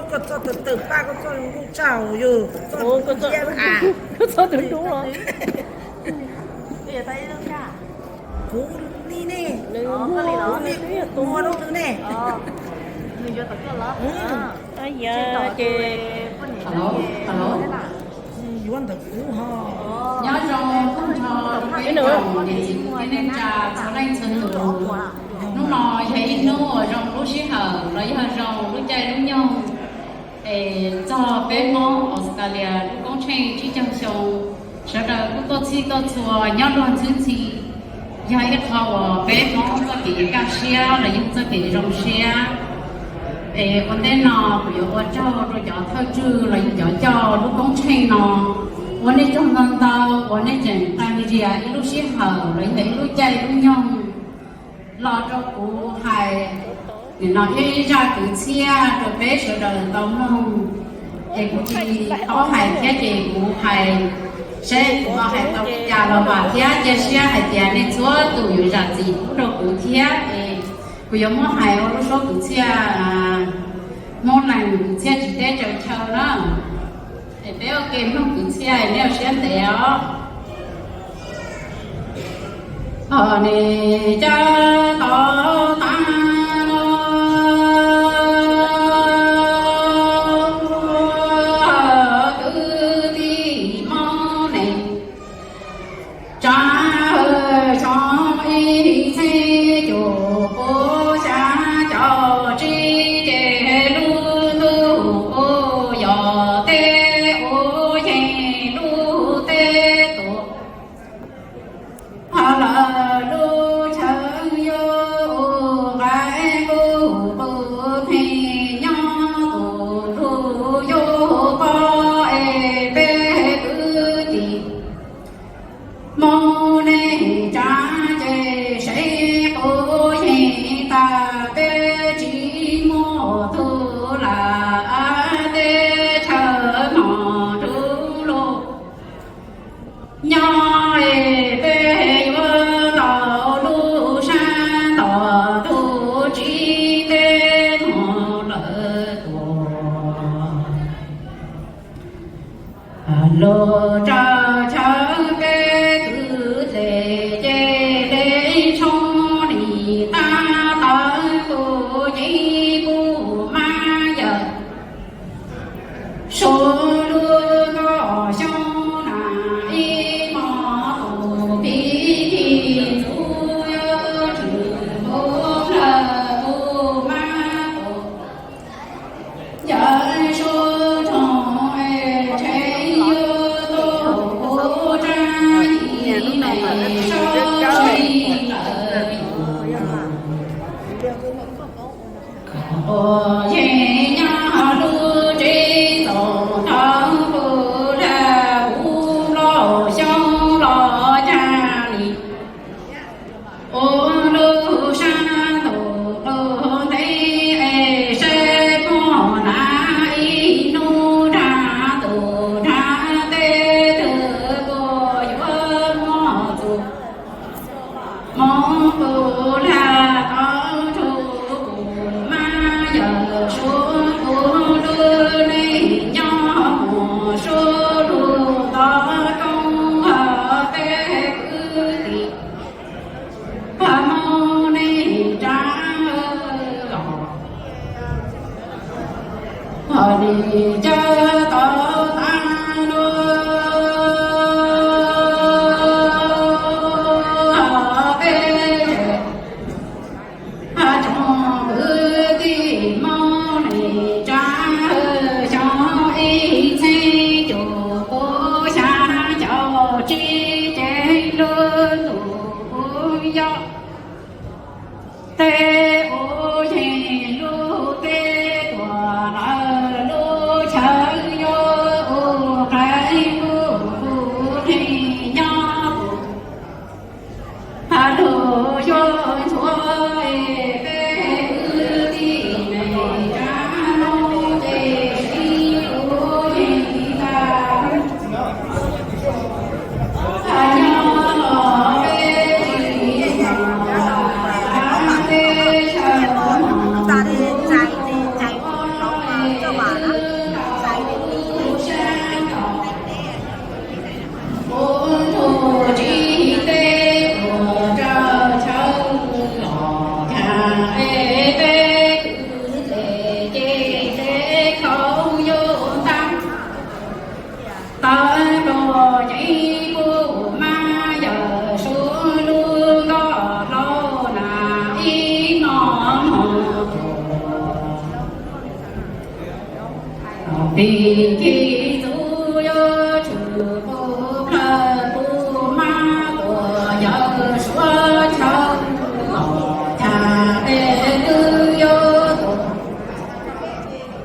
Koj txoj tawm tawm paj, koj txoj zoo nkauj tshaj yog. Koj txoj tus dub los. Kuv li ne, kuv li tua rau nws ne. Ces yuav ntawm kuv ho. Nyob zoo ib tsoom niam txiv kwv tij neej tsa txhua leej txhua tus. Hnub no yog ib hnub uas zoo lub sij hawm los yog zoo lub caij lub nyoog es txog peb Hmoob Australia lub koob tsheej tsib caug xyoo, sawv daws kuj tuaj txhij tuaj txhua nyob luag ntxhwb ntxhi. Yog ib qho uas peb Hmoob txoj kev kaj siab los yog txoj kev zoo siab. Es ua ntej no kuv yuav ua tsaug rau cov thawj tswj los yog cov coj lub koob tsheej no, ua nej tsaug ntau ntau uas nej tseem qee ntsia ib lub sij hawm los yog ib lub caij lub nyoog los rau kuv hais, nim no ib zaj kwv txhiaj rau peb sawv daws tau mloog. Es kuv tsis paub hais thiab ces kuv hais seb kuv ho hais tau li cas los vam thiab cia siab hais tias nej txhua tus yuav zam txim pub rau kuv thiab. Es kuv yuav muab hais ua lub suab kwv txhiaj Hmoob Lees, kwv txhiaj tsis teb tsaws chaw na. Es peb ua ke mloog kwv txhiaj es nej ua siab ntev os. Ho nim cov tod tas los kwv tij Hmoob Lees, tsav xyoo ib txhiab cuaj puas xya caum tsib ces lub ntuj kuj yog teb ua yeej lub teb tuaj. Ho lawm lub chaw yuav ua nqaij nquj tus pheej nyob tus ntug yuav pom es peb kwv tij Hmoob nej tsav ces seb quav yeej tas peb tsis muaj tug lam teb chaws hmo ntuj los. Nyob es peb yuav tau lub sab ntaus tus tsim teb hmo lawm tuaj. Los rau chaw peb kwv tij ces le tshoob nim tab tawv kuj yeej kuj mab yawm. Suav lub nkoj xyoob na ib hmos tus pib kis tsuv yuav tshwm npoo lawm kuj mab tus. Yawm suav rhoom es tsheej yuav tuaj kuv rab yim es sab sib lawm yus. Quav yeej nyob lub tsev txaus ntau kuv dag kuv nplooj xyoob los cag li. Ua lub sab ntuj qub ntev es saib muaj na ib hnub dag tus dag teb twg kuj yuav muaj txuj. Hmoob kuv lag tau rau kuv mab yawm suav kuv lub neej nyob mus suav lug tau koob hawm peb kwv tij. Hmoob nej tsav los ho li cov tod tas los peb tsoom kwv tij Hmoob li tsav xyoo ib txhiab cuaj puas xya caum tsib ces lub ntuj yog teb ua yeej lub teb tuaj lawm lub chaw Vim nki txuv yuav tshwm puv plawg puv mab tuam yawm suav chaw los cas tej twb yuav tuag.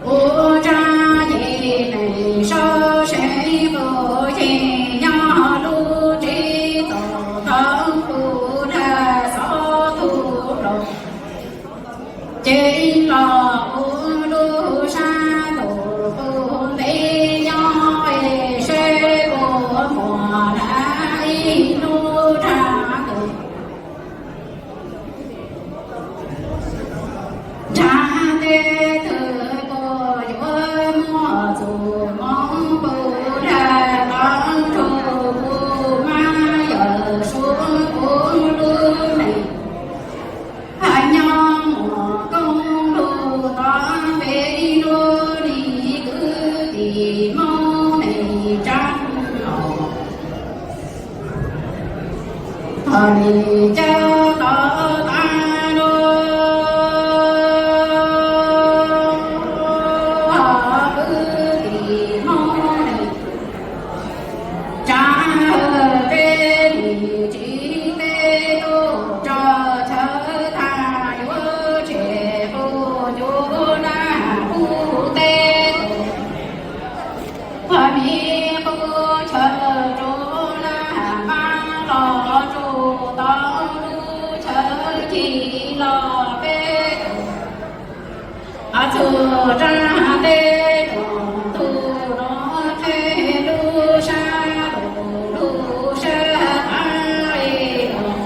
Kuv tsab yim neeg sab seev tus yeej nyob lub tsev txom tau kuv dag xov tub los. Ces los kuv lub sab tus kuv ntev nyob es seb puas muaj dab ib hnub rag tus. Nrhav teb twg puas yuav muaj txuj moov puv dag tau nrug kuv mab yawm suav kuv lub neej. Hais nyob muaj koob lug tov peb lub nim kwv tij Moob neej tsav los. Thaum nim cov tov tag lug kwv tij Moob neej tsav, peb nim tsiv teb tuaj tso chaw tag yuav tshem puj cuv nab puj teb tuaj. Pog mi qub chaw rua na, mab los tsuj tau lub chaw ci los peb tug. Txug rau teb ntuj no qheb lub sab lug lub sab qab es los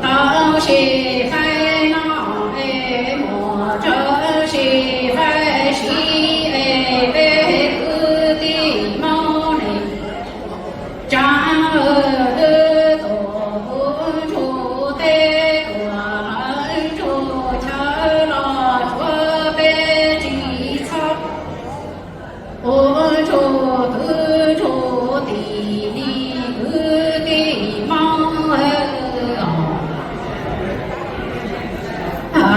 tau sib faib noj es muaj tau sib faib siv es peb kwv tij Moob neej tsav twb tuaj puv ntsuag teb tuaj lawv ntsuag chaw los tsuav peb tsis txhob puv ntsuag kwv ntsuag tij li kwv tij Moob os.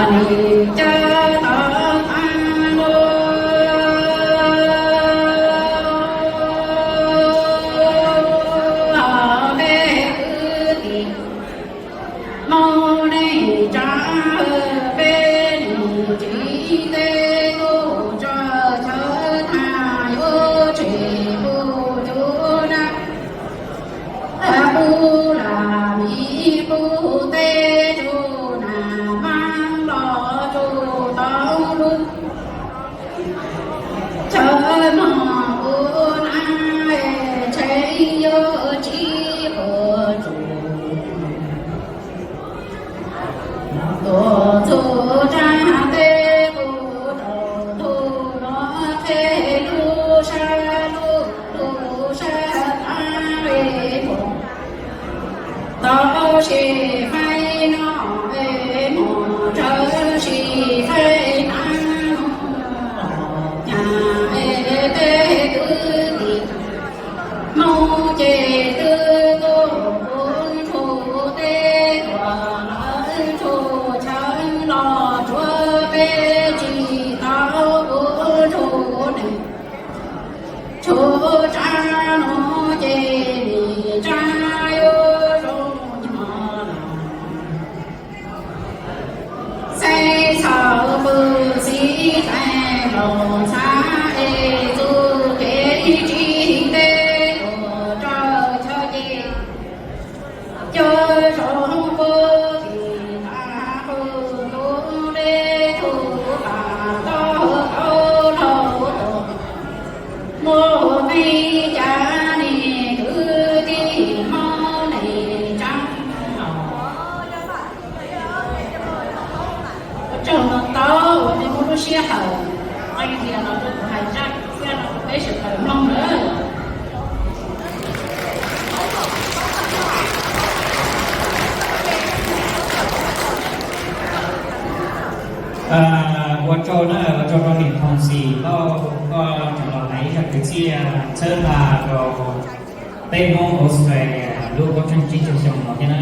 Nim cov tov tag lug peb kwv tij Moob neej tsav, peb nim tsiv teb tuaj tso chaw tag yuav tshem puj cuv nab puj lam mi puj teb tsuj na, mab los tsuj tau lub chaw mog puj nab, tsheej yuav tsib puj tsuj. Tuaj txug rau teb puj rau ntug no qheb lub sab lug lub sab qab es muaj tau sib faib noj es muaj tau sib faib hnav, cas es peb kwv tij Moob ces twb tuaj puv ntsuag teb tuaj lawv ntsuag chaw los tsuav peb tsis tau puv ntsuag neej. Tshuav tsav no ces nim tsav yuav zoo nyob los. Xeeb txhawm pw xib teem los txhav es txuj kev tsib teb tuaj rau chaw ces cov zoo puag tim tas qhov tus dej tug tas tau tau laug tuaj. Muaj neeg cas niag kwv tij Hmoob neej tsav los. Ua tsaug ntau ntau uas nej muab lub sij hawm qee diav los rau kuv hais zaj xwb no rau peb sawv daws mloog nawb. Ua tsaug na, ua tsaug rau niam Thoo Xis Lauj, koj tseem los hais ib zaj kwv txhiaj txhawb nqa rau peb Hmoob Australia lub koob tsheej tsib caug xyoo no thiab na.